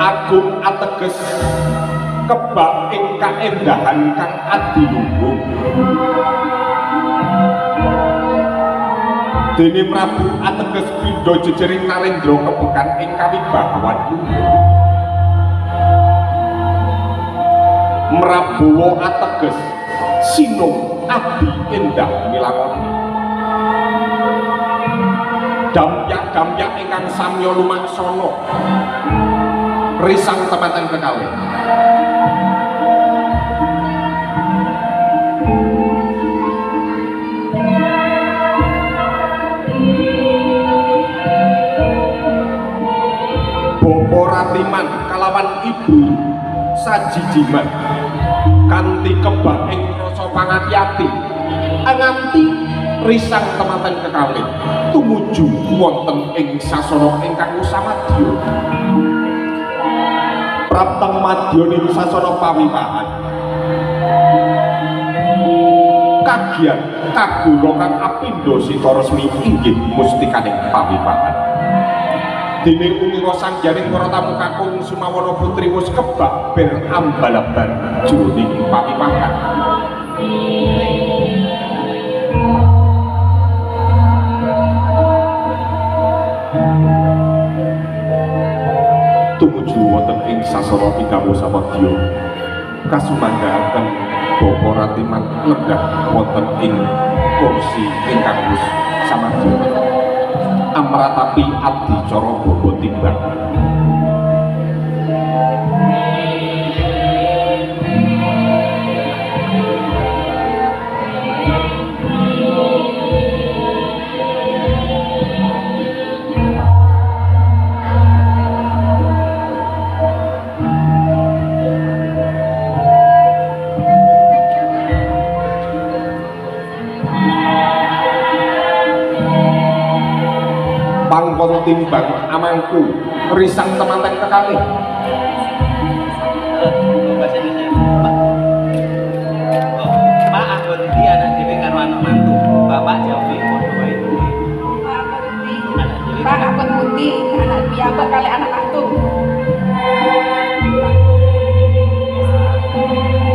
Agung ateges kebak ing kaendahan kang adiluhung. Dene Prabu ateges pindha jejering narendra kebekan ing kawibawan luhur. Mrabawa ateges sinung adi endah milangoni. Damyak-damyak ingkang samya lumaksana risang temanten kekalih. Bapak Ratiman kalawan Ibu Sajijiman kanthi kebak ing rasa pangati-ati nganti risang temanten kekalih tumuju wonten ing sasana ingkang samadya. Prapteng madyaning sasana pawiwahan kagiat kagula kang apindha sita resmi inggih mustikaning pawiwahan. Dene umira sangyaning para tamu kakung Sumawana putri wis kebak ber ambalabar jroning pawiwahan. Tumuju wonten ing sasana ingkang samadya kasumanggaaken Bapak Ratiman lenggah wonten ing kursi ingkang wis samadya amratapi adicara bobot timbang. Pangkon timbang amangku risang temanten kekalih. Pak abot ndi anak dhewe karo anak mantu? Bapak jawab padha wae duwe. Pak abot pundi anak piyambak kali anak mantu?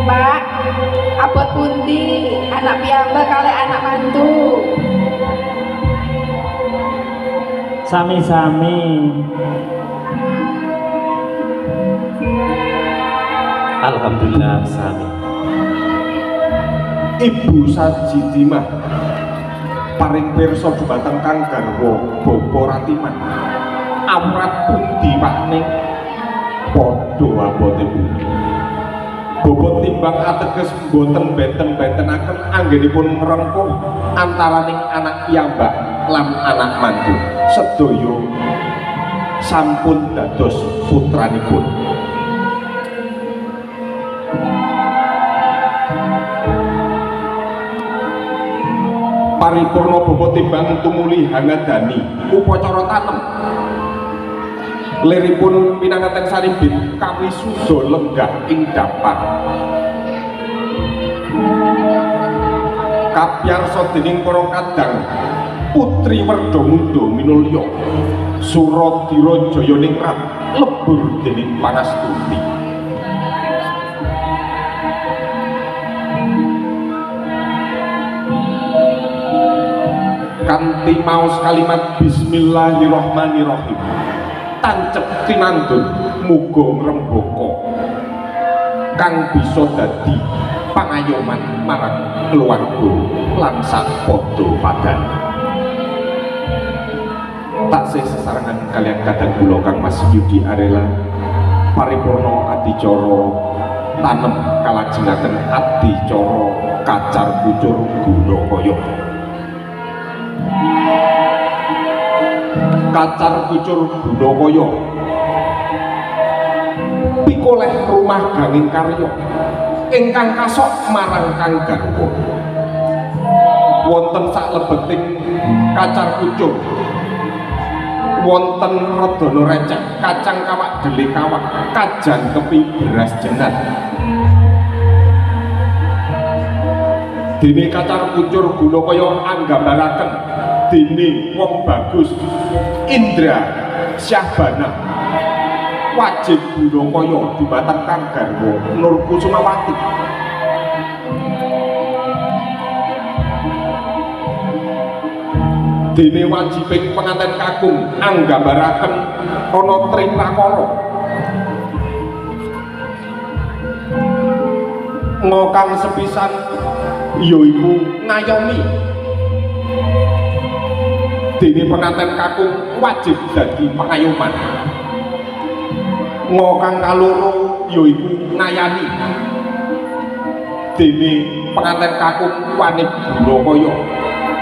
Pak abot pundi anak piyambak kali anak mantu? Sami-sami. Alhamdulillah sami. Ibu Sajidimah paring pirsa dhumateng kang garwa Bapak Ratiman. Awrat pundi Pak ning padha abote pundi. Bobot timbang ateges boten benten-bentenaken anggenipun ngrengkuh antaraning anak piyambak lan anak mantu. Sedaya sampun dados putranipun. Paripurna bobot timbang tumuli hangadani upacara tanem. Liripun pinanganten saribit kawisuda lenggah ing dapar. Kapyarsa dening para kadang putri Werdamuda minulya Suradira Jayaningrat lebur dening pangastuti. Kanthi maos kalimat bismillahirrahmanirrahim tancep tinandun muga ngrembaka kang bisa dadi pangayoman marang keluarga lan sapadha padane. Taksih sesarengan kalian kadang kula Kang Mas Yudi Arela paripurna adicara tanem kalajengaken adicara kacar kucur gunakaya. Kacar kucur gunakaya pikoleh rumah ganging karya ingkang kasok marang kang garwa. Wonten saklebeting kacar kucur wonten redana receh kacang kawak dele kawak kajang kepi beras jenat. Dene kacar kucur gunakaya anggambaraken dene wong bagus Indra Syahbana Wajib gunakaya dumateng kang garwa Nur Kusumawati. Dene wajibing penganten kakung anggambaraken ana tri prakara. Ngokang sepisan yaiku ngayomi. Dene penganten kakung wajib dadi pengayoman. Ngokang kaloro yaiku ngayani. Dene penganten kakung wanib gunakaya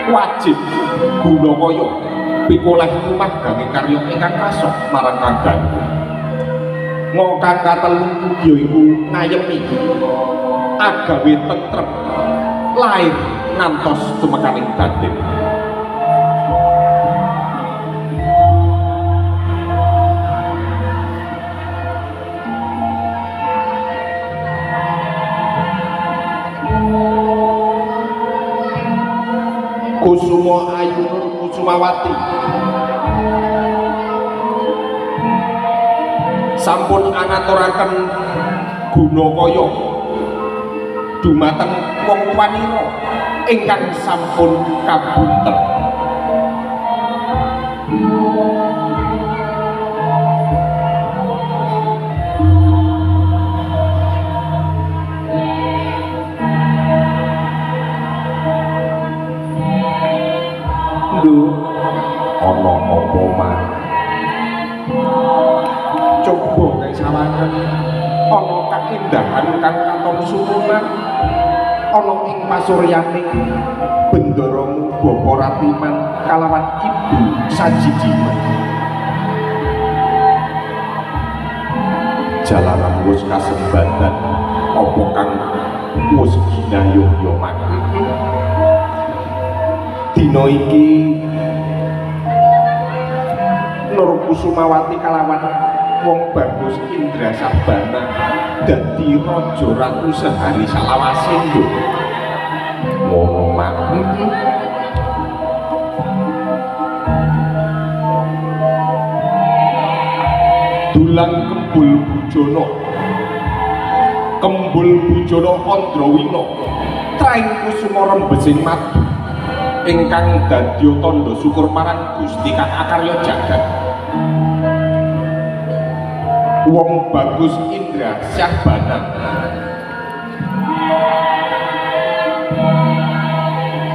wajib gunakaya pikoleh rumah ganging karya ingkang kasok marang kang garwa. Ngokang katelu yaiku ngayemi agawe tentrem lair ngantos tumekaning batin. Kusuma Ayu Nur Kusumawati sampun angaturaken gunakaya dumateng wong wanira ingkang sampun kabuntel. Nduk, ana apa mah? Coba kaya sawangan ana kaindahan kang katon sumunan ana ing pasuryaning bendaramu Bapa Ratiman kalawan Ibu Sajidiman. Jalaran wis kasembadan apa kang wis ginayogya mati. Dina iki Nur Kusumawati kalawan wong bagus Indra Sabana dadi raja ratu sehari salawase nduk. Ngono mak. Dulang kembul bujana. Kembul bujana Andrawina traing kusuma rembesing madu ingkang dadya tandha syukur marang Gusti kang akarya jagat. Wong bagus Indra Syahbana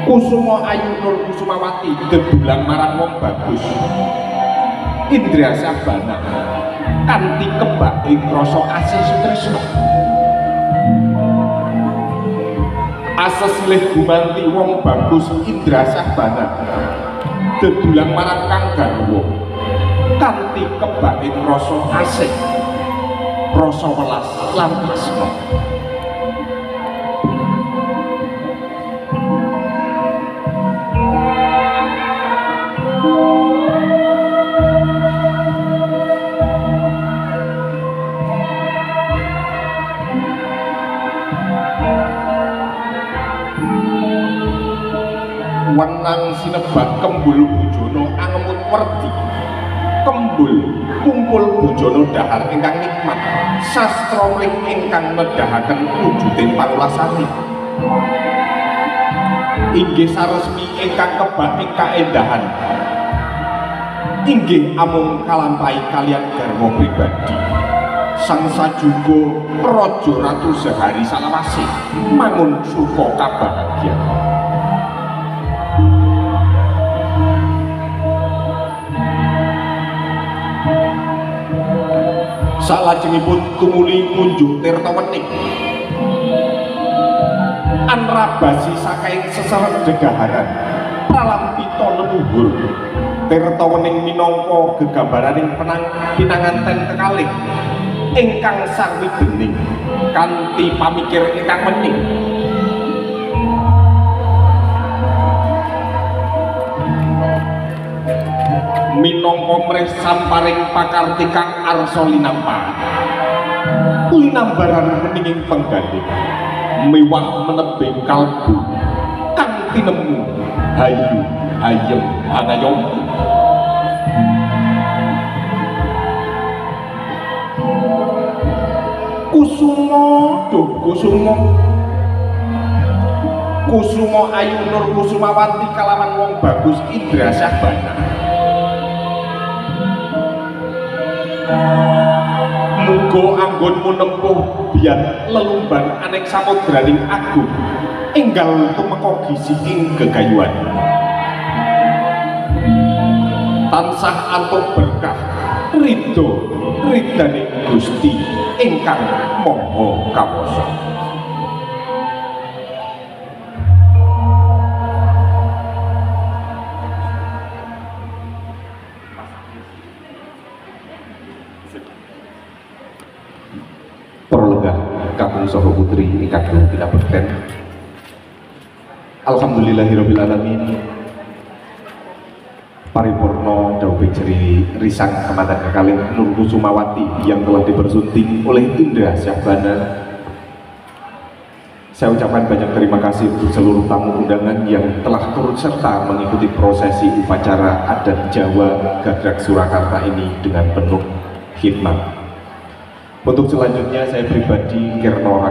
Kusuma Ayu Nur Kusumawati dedulang marang wong bagus Indra Syahbana kanthi kebak ing rasa asih sutresna. Asesilih gumanti wong bagus Indra Syahbana dedulang marang kang garwa kanthi kebak ing rasa asih, rasa welas lan tresna. Wenang sinebat kembul bujana angemut werdi kembul kumpul bujana dahar ingkang nikmat sastra mling ingkang nedahaken wujuding panulasane inggih saresmi ingkang kebak ing kaendahan inggih amung kalampahi kaliyan garwa pribadi sang sajuga raja ratu sehari salawase mangun suka kabahagian. Salajengipun tumuli ngunjuk tirta wening anrabasi saking seserep dedaharan pralampita leluhur. Tirta wening minangka gegambaraning pinanganten kekalih ingkang sarwi bening kanthi pamikir ingkang wening. Minangka mrih samparing pakarti kang arsa linampa linambaran weninging penggalih miwah menebing kalbu kang tinemu hayu hayem hangayomi. Kusuma, duh Kusuma. Kusuma Ayu Nur Kusumawati kalawan wong bagus Indra Syahbana. Muga anggonmu nempuh biyen lelumban anek samudraning agung enggal tumeka gizi ing gegayuhan. Tansah antuk berkah ridho ridane Gusti ingkang Maha Kawasa. Para lenggah kakung saha putri ingkang pinabekten. Alhamdulillahirabbil alamin. Paripurna dawuh jeri risang kemanten kekalih Nur Kusumawati yang telah dipersunting oleh Indra Syahbana. Saya ucapkan banyak terima kasih untuk seluruh tamu undangan yang telah turut serta mengikuti prosesi upacara adat Jawa Gagrak Surakarta ini dengan penuh khidmat. Untuk selanjutnya saya pribadi Kirno